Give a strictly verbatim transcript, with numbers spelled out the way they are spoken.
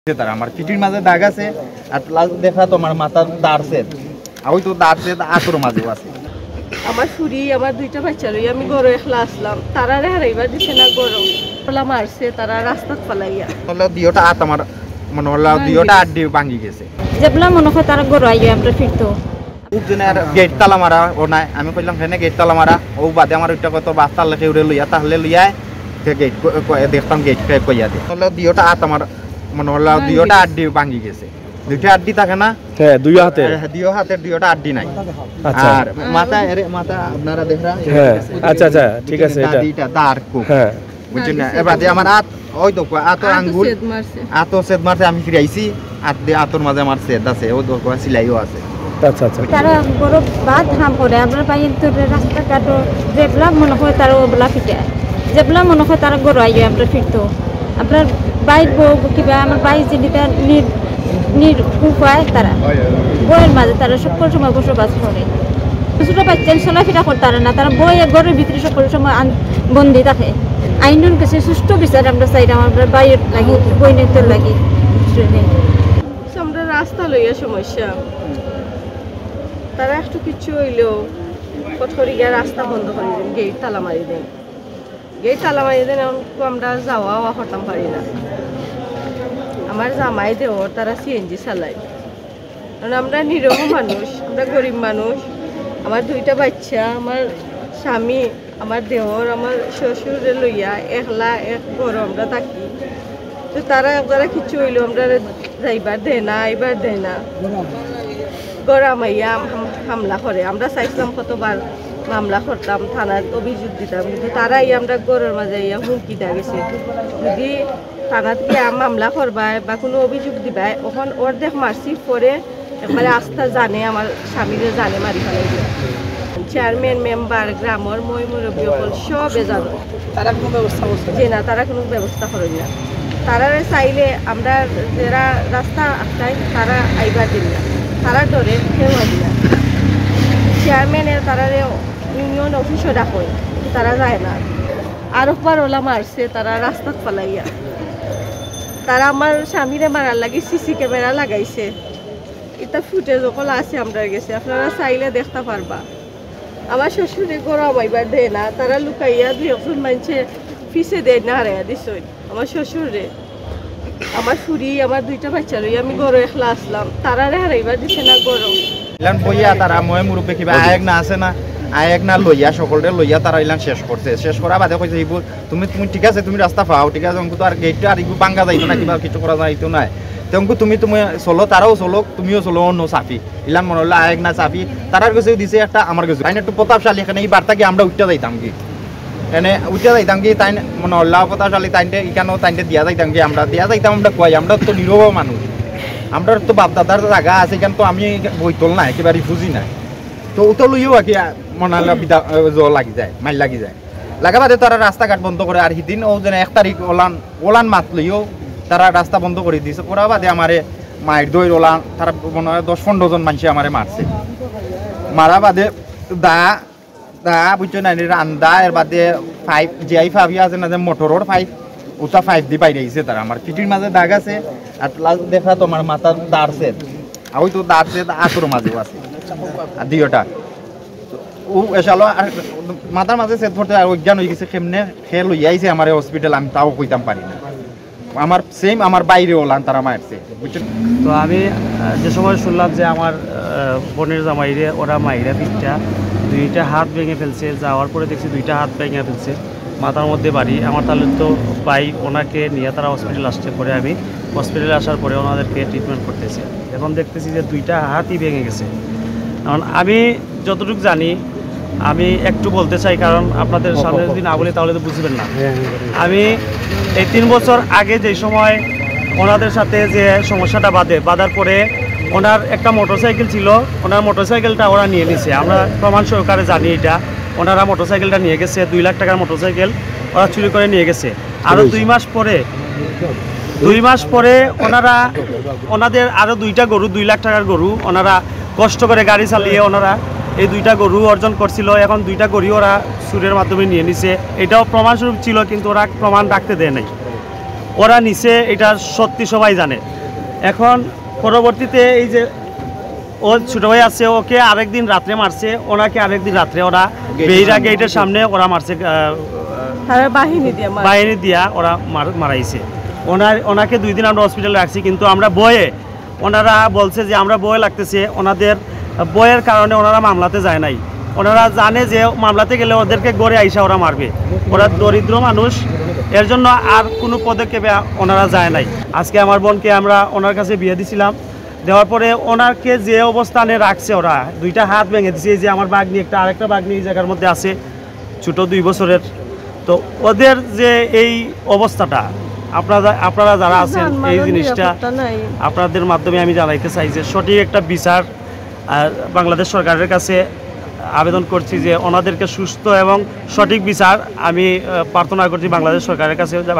তারা আমার পিঠির মাঝে দাগ আছে, আর প্লাস দেখা তো আমার মাথার দাঁড় সেদ, আর ওই তো দাঁড় সেদ আতর মাঝেও আছে। আমার ফুরি, আমার দুইটা বাচ্চা লই আমি ঘরো একলা আসলাম, তারারে হারাইবার দিছে না ঘরো, ওলা মারছে তারা রাস্তাত ফালাইয়া। তাহলে দুইটা আত আমার মনে হলো দুইটা আড্ডি ভাঙি গেছে। যেবলা মনে হয় তারা ঘরো আইও আমরা ফিরতো। খুব জনে আর গেট তালা মারা ও নাই, আমি কইলাম হেনে গেট তালা মারা, ও বাদে আমার ওইটা কত বাস তাহলে কেউ রে লইয়া তাহলে লইয়া তে গেট দেখতাম গেট কইয়া দে। তাহলে দুইটা আত আমার মনে হলো দুইটা আড্ডি ভাঙি গেছে। দুইটা আড্ডি থাকে না? হ্যাঁ, দুই হাতে। হ্যাঁ, দুই হাতের দুইটা আড্ডি নাই। আচ্ছা। আর মাথা, এরে মাথা আপনারা দেখরা? হ্যাঁ, আচ্ছা, আচ্ছা, ঠিক আছে, এটা। দাড়িটা, দাঁড় খুব। হ্যাঁ। বুঝছেন না? এবার দিয়ে আমার হাত, ওই তো, হাত ও আঙ্গুল, সেদ মারছে। হাত ও সেদ মারছে, আমি ফিরাইছি, হাত দিয়ে, হাতর মাঝে আমার সেদ আছে, ও তো সিলাইও আছে। আচ্ছা, আচ্ছা। তারা বড় বাদ হাম করে, আমরা বাইরে তো রাস্তাঘাটও যেবলা মনে হয় তারা ওবলা ফিরে, যেবলা মনে হয় তারা ঘরো আইয়ে আমরা ফিরতো। আপনার ভাইর বউ কিবা আমার ভাই জিনিতা নির নির উপায় তারা বইয়ের মাঝে তারা সকল সময় বসবাস করে। ছোট বাচ্চা চলাফেরা করতে পারে না, তারা বই এক ঘরের ভিতরে সকল সময় আন- বন্দি থাকে। আইনর কাছে সুষ্ঠু বিচার আমরা চাইলাম, আমরা ভাইয়ের লাগি, বইনের লাগি। আমরা রাস্তা লইয়া সমস্যা, তারা একটু কিচ্ছু হইলেও কট করি গিয়া রাস্তা বন্ধ করে দেন, গেট তালা মারি দেন। গেট তালা মারি দেন, এখন তো আমরা যাওয়া আওয়া করতাম পারি না। আমার জামাই দেওর তারা সিএনজি চালায়, কারণ আমরা নিরহ মানুষ, আমরা গরিব মানুষ। আমার দুইটা বাচ্চা, আমার স্বামী, আমার দেওর, আমার শ্বশুরে লইয়া একলা এক ঘরো আমরা থাকি। তো তারা একবারে কিছু হইলো আমরা যাইবার দেয় না, আইবার দেয় না। গরম আইয়া হাম- হামলা করে। আমরা চাইছিলাম কতবার মামলা করতাম, থানাত অভিযোগ দিতাম, কিন্তু তারা আইয়া আমরা ঘরর মাঝে আইয়া হুমকি দিয়া গেছে, যদি থানাত গিয়া মামলা করবায় বা কোনো অভিযোগ দিবায়, অখন অর্ধেক মারছি, পরে একবারে আস্তা জানে আমার স্বামীরে জানে মারি ফেলাই দিয়া। চেয়ারম্যান, মেম্বার, গ্রামর ময় মুরব্বী অকল সবে জানো। তারা কোনো ব্যবস্থা করছে না? জি না, তারা কোনো ব্যবস্থা করেন না। তারারে চাইলে আমরা যারা রাস্তা আটকাই, তারা আইবার দিন না, তারা ডরে কেউ আইন না। চেয়ারম্যানে তারারে ইউনিয়ন অফিসও ডাকই, তারা যায় না। আর একবার ওলা মারছে তারা রাস্তাত ফালাইয়া, তারা আমার স্বামীরে মারার লাগি সিসি ক্যামেরা লাগাইছে। ইতা ফুটেজ অকল আছে আমরার গেছে, আপনারা চাইলে দেখতা পারবা। আমার শ্বশুরে ঘরো হামাইবার দেয় না, তারা লুকাইয়া দুই একজন মানষে পিছে দেয় না হারাইয়া দিছইন আমার শ্বশুরে। আমার ফুরি, আমার দুইটা বাচ্চা লই আমি ঘরো একলা আসলাম, তারারে হারাইবার দিছে না ঘরো। ইলান বইয়া তারা ময় মুরব্বী কিবা আয়েক না আছে না, আয়েক না লইয়া, সকলরে লইয়া তারা ইলান শেষ করছে। শেষ করার বাদে কইছে, "ইবু, তুমি, তুমি ঠিক আছে, তুমি রাস্তা পাও, ঠিক আছে, অঙ্কু তো আর গেটটা আর ইগু ভাঙ্গা যাইতো না, কিবা কিছু করা যাইতো না। তে অঙ্কু তুমি, তুমি চলো, তারাও চলো, তুমিও চলো, অন্য চাপি।" ইলান মনে হলো আয়েক না চাপি, তারার গেছেও দিছে একটা, আমার গেছে। তাইন একটু প্রতাপশালী, এখানে এই বার্তা কি আমরা উঠতে যাইতাম কি? এনে উঠতে যাইতাম কি? তাইন মনে হল্লা প্রতাপশালী, তাইনটে ইখানো তাইনটে দিয়া যাইতাম কি? আমরা দিয়া যাইতাম, আমরা কই, আমরা তো নিরহ মানুষ, আমরা তো বাপ দাদার জাগা আছে, ইখান তো আমি বইতল নাই, কিবা রিফিউজি নাই। তো উঠে লইও আর কি, মনে হল্লা বিদা-, এ, জো লাগি যায়, মাইর লাগি যায়। লাগা বাদে তারা রাস্তাঘাট বন্ধ করে, আর হিদিন ও যেন এক তারিখ ওলান, ওলান মাত লইও তারা রাস্তা বন্ধ করে দিছে। ওরা বাদে আমারে মাইর দইর ওলান, তারা মনে হয় দশ পনেরো জন মানষে আমারে মারছে। মারা বাদে দা, দা, বুঝছো না, নি রান্দা, এর বাদে পাইপ, যে আই পাইপ আছে না, যে মোটরর পাইপ, ওটা পাইপ দি বাইরে আইছে তারা। আমার পিঠির মাঝে দাগ আছে, আর প্লাস দেখা তো আমার মাথার দাঁড় সেদ, আর ওই তো দাঁড় সেদ আতর মাঝেও আছে, আর দুইটা। ও এসালো আর মাথার মাঝে সেদ পড়তে আর অজ্ঞান হয়ে গেছে, কেমনে খে লইয়া আইছে আমারে হসপিটাল, আমি তাও কইতাম পারি না। আমার সেম আমার বাইরে ওলান তারা মারছে, বুঝছেন? তো আমি, আহ, যে সময় শুনলাম যে আমার, আহ, বোনের জামাইরে ওরা মাইরা পিটটা, দুইটা হাত ভেঙে ফেলছে, যাওয়ার পরে দেখছি দুইটা হাত ভেঙে ফেলছে, মাথার মধ্যে বাড়ি। আমার তাহলে তো ভাই ওনাকে নিয়ে তারা হসপিটাল আসছে, পরে আমি হসপিটালে আসার পরে ওনাদেরকে ট্রিটমেন্ট করতেছি। এখন দেখতেছি যে দুইটা হাতই ভেঙে গেছে। এখন আমি যতটুকু জানি, আমি একটু বলতে চাই, কারণ আপনাদের সামনে যদি না বলি তাহলে তো বুঝবেন না। আমি এই তিন বছর আগে যে সময় ওনাদের সাথে যে সমস্যাটা বাধে, বাধার পরে ওনার একটা মোটরসাইকেল ছিল, ওনার মোটরসাইকেলটা ওরা নিয়ে নিছে। আমরা প্রমাণ সহকারে জানি এটা। ওনারা মোটরসাইকেলটা নিয়ে গেছে, দুই লাখ টাকার মোটরসাইকেল ওরা চুরি করে নিয়ে গেছে। আরও দুই মাস পরে, দুই মাস পরে ওনারা, ওনাদের আরও দুইটা গরু, দুই লাখ টাকার গরু, ওনারা কষ্ট করে গাড়ি চালিয়ে ওনারা এই দুইটা গরু অর্জন করছিল। এখন দুইটা গরু ওরা চুরের মাধ্যমে নিয়ে নিছে, এটাও প্রমাণস্বরূপ ছিল, কিন্তু ওরা প্রমাণ রাখতে দেয় নাই। ওরা নিচে, এটা সত্যি সবাই জানে। এখন পরবর্তীতে এই যে ওর ছোট ভাই আছে, ওকে আরেকদিন রাত্রে মারছে, ওনাকে আরেকদিন রাত্রে ওরা বেইরা গেটের সামনে ওরা মারছে। আহ, তারা বাহিনী দিয়ে মার- বাহিনী দিয়া ওরা মার- মারাইছে। ওনার ওনাকে দুই দিন আমরা হসপিটালে রাখছি, কিন্তু আমরা ভয়ে, ওনারা বলছে যে আমরা ভয় লাগতেছে, ওনাদের ভয়ের কারণে ওনারা মামলাতে যায় নাই। ওনারা জানে যে মামলাতে গেলে ওদেরকে ঘরে আইসা ওরা মারবে, ওরা দরিদ্র মানুষ, এর জন্য আর কোনো পদক্ষেপে ওনারা যায় নাই। আজকে আমার বোনকে আমরা ওনার কাছে বিয়ে দিছিলাম, দেওয়ার পরে ওনাকে যে অবস্থানে রাখছে ওরা, দুইটা হাত ভেঙে দিছে। এই যে আমার ভাগ্নি, একটা আরেকটা ভাগ্নি এই জায়গার মধ্যে আছে, ছোট দুই বছরের। তো ওদের যে এই অবস্থাটা, আপনারা আপনারা যারা আছেন, এই জিনিসটা আপনাদের মাধ্যমে আমি জানাইতে চাই যে সঠিক একটা বিচার, আহ, বাংলাদেশ সরকারের কাছে আবেদন করছি যে ওনাদেরকে সুস্থ এবং সঠিক বিচার আমি, আহ, প্রার্থনা করছি বাংলাদেশ সরকারের কাছে।